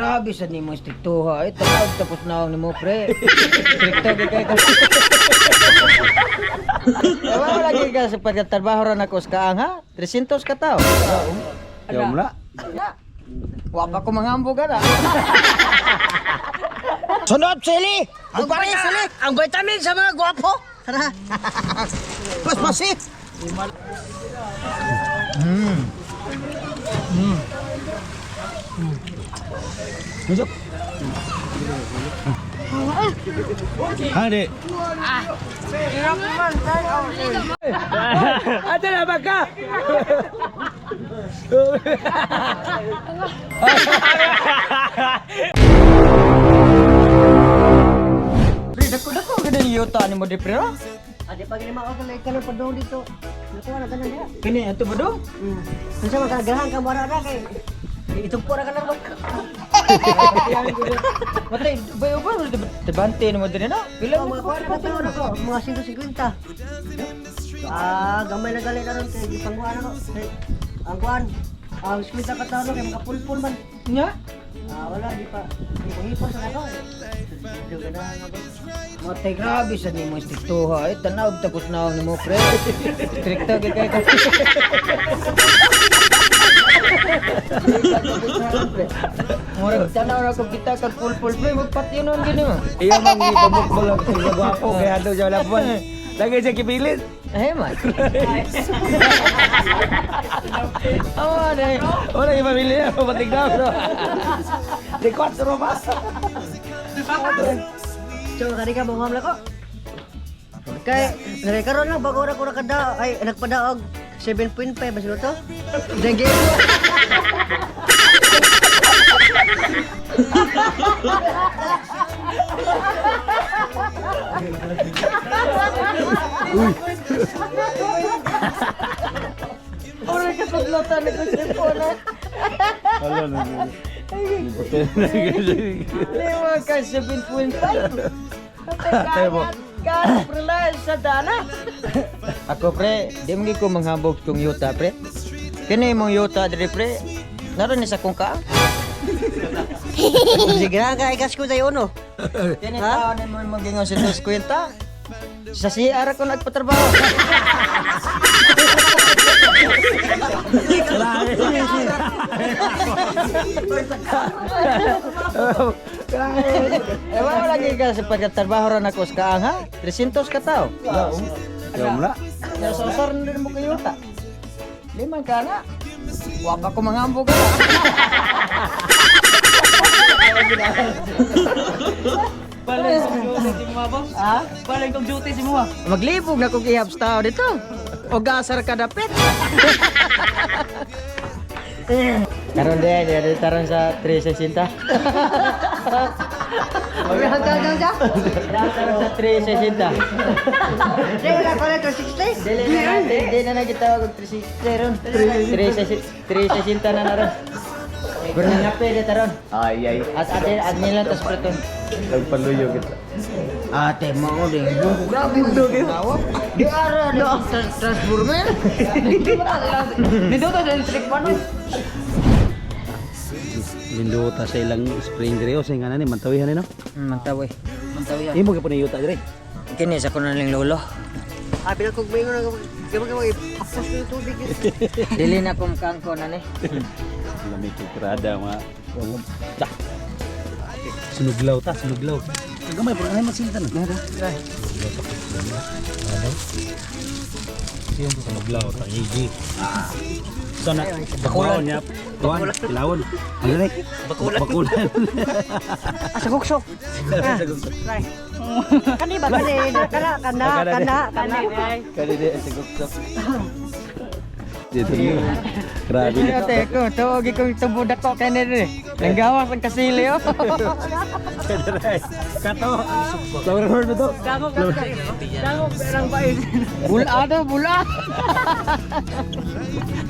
Grabe sa nimo istriktuha. Ay, tawag tapos na ako nimo, pre. Strikto gyud kay ka. Ewan lagi ka sa pagkatrabaho ra nako sa kaang ha. 300 ka tao. Yaw mo na. Wa pa ko mangambog ana. Sunod, sili! Ang pare, sili! Ang vitamin sa mga gwapo! Tara! Paspasit! Masuk. Hadi. Ada na ba ka? Pre, dako dako gid ni yuta nimo di pre. Ha? Adi pa gini mga kalay kanon pa dong dito. Nakuha na ganan diha. Kini ato ba dong? Unsa man kaganahan ka mara na kay itugpo ra ka na ba? Matay, bayo ba? Tibante nimo diri na. Pila Mga mo kuha na ka taon ako, mga 150. Ah, gamay na gali na ron kay gipangkuha na ko. Kay, ang kuan, ang 50 ka taon kay makapulpul man. Nya? Ah, wala di pa. Hipos na ako. Dito ganahan ako. Matay, grabe sa nimo istriktuha. Ay, tanaw tapos na ako nimo pre. Strikto gid kay ka. Murag tanaw ra ko kita kag pulpul pre, magpatyon gini mo. Iya mang ipamukbol ang sa gwapo kaya daw siya wala pa. Lagi siya kipilit. Eh man. Oh, dai. Wala yung pamilya, papatig na ako. Di kwatro pa. So, kani ka mangam ko. Kay nagay karon lang bago ra ko nakada ay nagpadaog 7.5 ba sila to? Dengge. Ora ka paglotan ko sa phone. Wala na. Di mo ka 7.5. Tayo mo. Kan pre sa dana. Ako pre, di mo ko manghambog kung yuta pre. Kini imong yuta diri pre. Naron ni sa kong ka. Sige na kay gas ko tayo no. Kini taon nimo magingon sa dos kwenta. Sa CR ako nagpatrabaho. Eh, wala lagi ka sa pagkatrabaho ra nako sa kaang ha. 300 ka tao. Yaw mo na. Ya sosor na din mo kayo ta. Limang ka na. Wa pa ko mangambog ha. Balay kong duty si mga boss. Ha? Balay kong duty si mga. Maglibog na kong ihap sa tao dito. O gasar ka dapit. Karon de, di taron sa 360. Hanggang hanggang Taron sa 360. Di wala ko na 360. Dili na natin, di na nagitawag og 360 ron. 360 360 na na ron. Gurang na pwede taron. Ay ay. At ate at nila tas preton. Nagpaluyo kita. Ate mo din. Grabe mo. Di ara di transformer. Nindot sa electric pan. Lindota sa ilang spring dire o sa nga ni mantawihan ni no. Mantawi. Mantaw yan. Imo gyud ni yuta dire. Kini sa kuno ning lolo. Ah, pinakog mo na gamay gamay apos ko yung tubig. Dili na kung kangko na ni. Lamig kay krada mga. Ta. Sinuglaw ta, sinuglaw. Gamay pero ay masintan. Siyong sinuglaw ta gigi. So na bakulan niya. Kuan, kilawon. Ano ni? Bakulan. Bakulan. Ah, sa guksok. Kani ba kani kana kana kana kana. Kani di sa guksok. Dito niyo. Grabe. Ate ko, tawag ko tubo dako kay ni. Nanggawas ang kasili oh. Kato. Flower horn ba to? Dangog dangog perang bait. Bula daw, bula.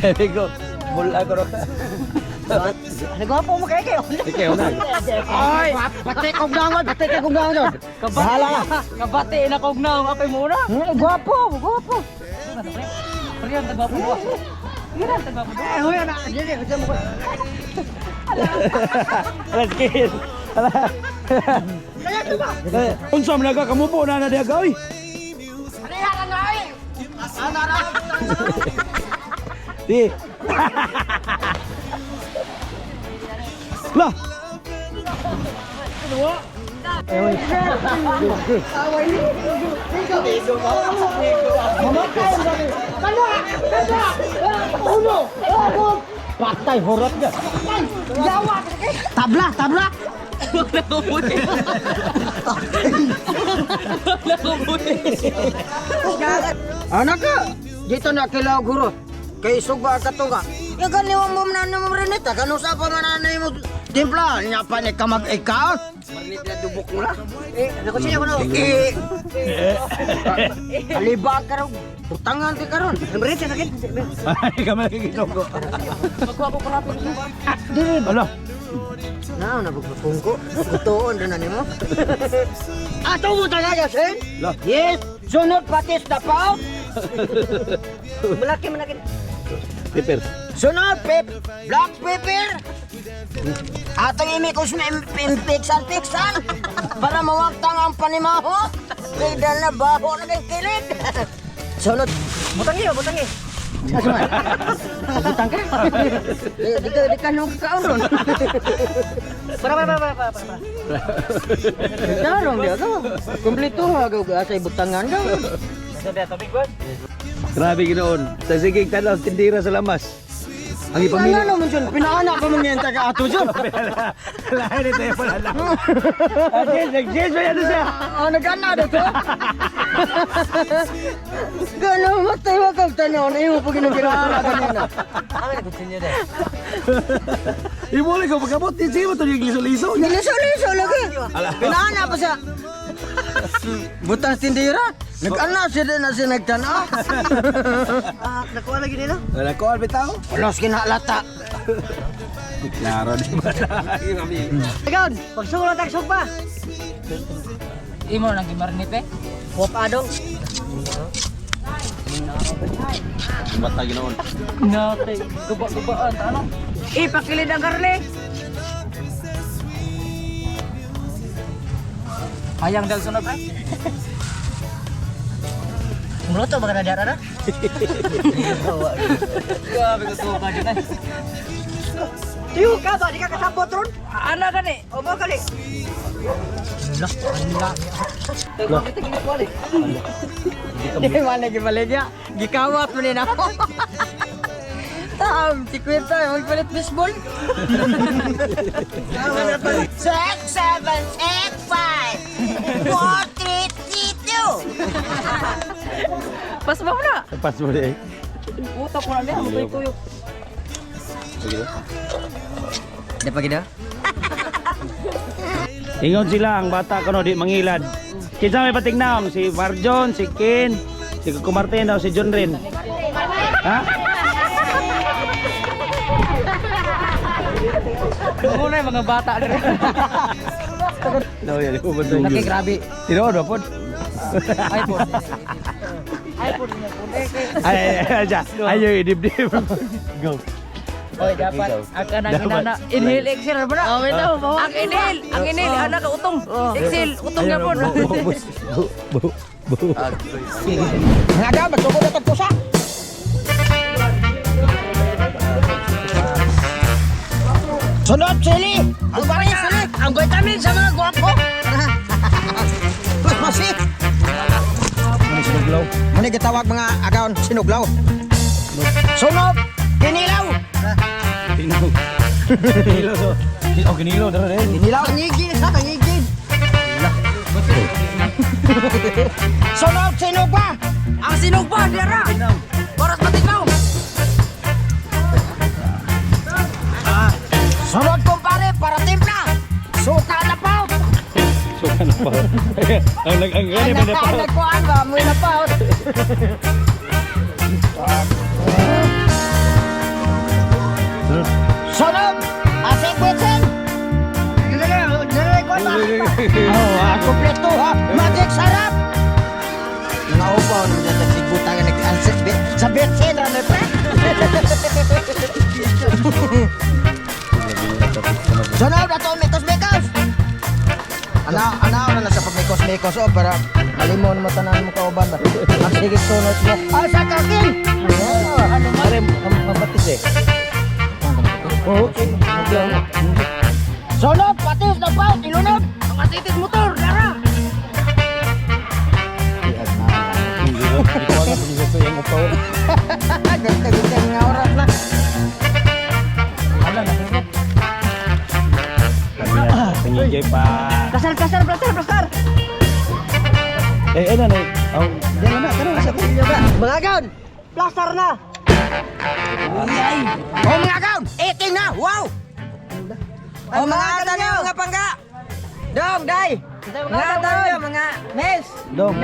Sabi ko, bula ko ro. Nagwapo mo kay kayo. Ikaw na. Ay, pati kog dangon, pati kay kog dangon. Bahala ka. Kabati na kog naong apay muna. Gwapo, gwapo. Pre, ang tagwapo mo. Eh, huy na. Dili, unsa mo ko? Alas kid. Kaya to ba? Unsa man naga kamubo na na diha oy. Di. Lah. Patay horot ka. Tabla, tabla. Anak ka, dito na kilaw guro. Kay suga ka to nga. Ya gani mo na mo rinita, kanu sa pa man na mo timpla, nya pa ni ka mag-ikaw. Marnit na dubok mo na. Eh, nakusinya ko no. Eh. Alibag ka raw. Butangan ti karon. Merit sa sakit. Ay, kami lagi ginoo. Magkuha ko kurapin. Dili Ala. Na, nabugpungko. Gutuon rin na nimo. Ato mo talaga, sen? Lah. Yes, sunod patis na pa. Malaki malaki. Pepper. Sunod, pep, black pepper. Atong imikos na impiksan-piksan para mawagtang ang panimaho. Kaya na baho na kay kilid. Sunod. Butang iyo, butang iyo. Asa man? Butang ka? Di ka nung kaon ron. Para para para para para. Tarong di ako. Kompleto ha, asay butangan ka. Grabe ginoon. Sa sige tanaw tindira sa lamas. Ang Ano ipamili. naman yun? Pinaanak ko man yan taga ato dyan. Lahat ito yung pala lang. Yes, yes, may ano siya. Oh, nag-ana dito. Gano matay wa kag tanaw na imo pag ginagana kanina. Imo lang ko pagkabot di siya mo to yung liso-liso. Niliso-liso lagi. Pinaana pa sa butang tindira. Nag-ana siya din na siya nagtanaw. Ah, nakuha lagi nila. Wala ko bitaw. Ulos kinahalata. Klaro di ba? Ikaw, pagsugo lang tag sugba. Imo nang gimarnit eh. Wap adong. Bata ginoon. Natay. Guba-gubaan. Ano? Eh, pakilid ang karne. Hayang dal sunod pre. Muluto ba ka na dara na? Grabe ko to ka dyan. Tiyo ka ba di ka kasabot ron? Ana gani. O mo kali. Di man lagi baligya. Gikawat mo ni nako. Tam, si Kwenta, magpalit baseball. 6, 7, 8, 5, 4, 3, 3, 2. Pas mo na. Pas mo di. Utak ko na niya. Magtuyo. Di pa gina? Ingon sila ang bata kuno di mangilad. Kinsa may patignaw si Marjon, si Ken, si Coco Martin o si John Rin. Ha? Muna yung mga bata dere. No, yan. Laki grabe. Tinuod ba pod? iPhone. iPhone niya po. Ay, ay, ay, ay, ay, ay, dibdib. Go. Oy, dapat ang kanang inana inhale exhale ba na? Oh, ang inhale anak ka utong. Exhale utong na po. Bu, bu, bu. Nga magsuko na tagpusa. Sunod, sili! Ang bari, sili! Ang vitamin sa mga gwapo! Mas masik! Ano sinuglaw? Muna gitawag mga agaon, sinuglaw. Sunod, kinilaw! Tinaw. Kinilaw. So. Oh, kinilaw. Dara rin. Kinilaw! Kanyigin, sa kanyigin! Sunod, sinugba! Ang sinugba dira. Oras patignaw. Sunod, kumpare, para timpla! Suka na pa! Suka na pa. Ang nag ang gani pa na pa. Nagkuhan ba? Amoy na pa. Sunod! Asik Wetsen! Oh, kompleto ha! Magic sarap! Mga upaw naman dyan, nagsigbutan nga nag-answer sa Betsen, rano pre? Sunod ato mikos-mikos. Ana ana na sa pagmikos-mikos oh para malimon mo tanan mo kauban ba. Magsige sunod mo. Ay sa kakin. Pare, mapatis eh. Oo, okay. Sunod patis na pa ilunod. Ang asitis motor, dara. Gagawin nga oras na. Pangigay pa. Plastar, plastar, plastar, plastar. Eh, ano na. Oh, diyan na, tara sa Mga gaon, plastar na. Oh mga gaon, eating na. Wow. Oh mga tanyo, mga pangga. Dong, day. Mga tanyo, mga mes. Dong.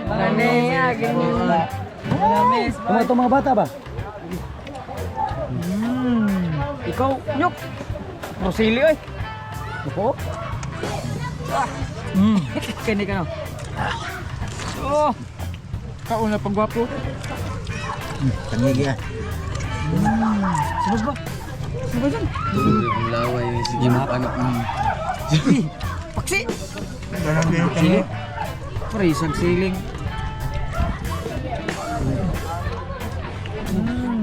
Mga niya, ganyan. Mga mes. Ano itong mga bata ba? Ikaw, nyok. Rosili oy. Ako? Kini ka no. Oh. Kauna pang gwapo. Tangigi ah. Sumos ba? Sumos ba? Sige mo anak mo. Paksi. Sili. Pre, isang siling.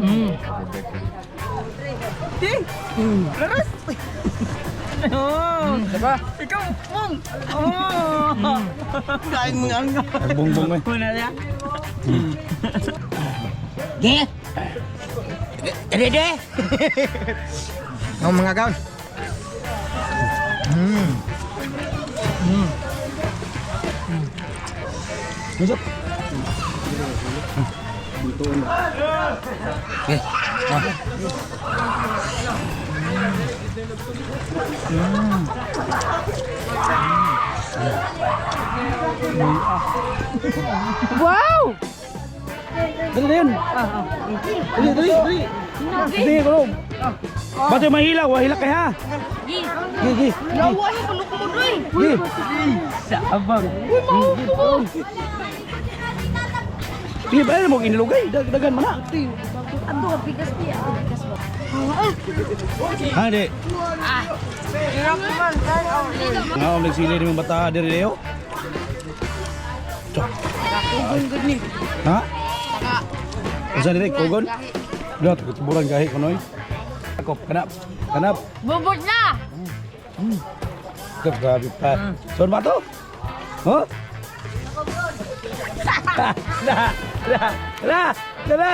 Mm. Ting! Laras! Oh, diba? Ikaw, mong! Oh! Kain mo nga. Nagbungbong eh. Una niya. Ge. Ready? Oh mga gaon. Masuk. Okay. Wow! Dali na yun. Dali, dali, dali. Dali, kulong. Bato yung mahila, wahila kaya. Gi, gi. Nawahi ko mo doy. Gi. Sa abang. Sige, ba mo inilugay? Dagdagan mo na. Ato, bigas niya. Bigas ba? Ha, di. Nga, om nagsili ni mga bata diri Leo. Kugon gud ni. Ha? Unsa diri kugon? Dot, tuburan gahi kunoy. Ako kanap. Kanap. Bubot na! Gab grabe pa. Son ba to? Huh? Na, na, na, na, na.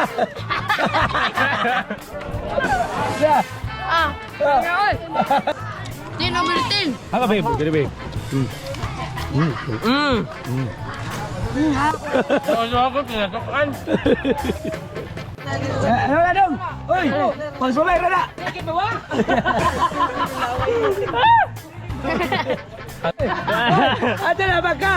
Na. Ah, ngayon. 10 over 10. Apa babe? Gede babe. Ano na dong? Oy, pagsubay ra na. Ada na baka.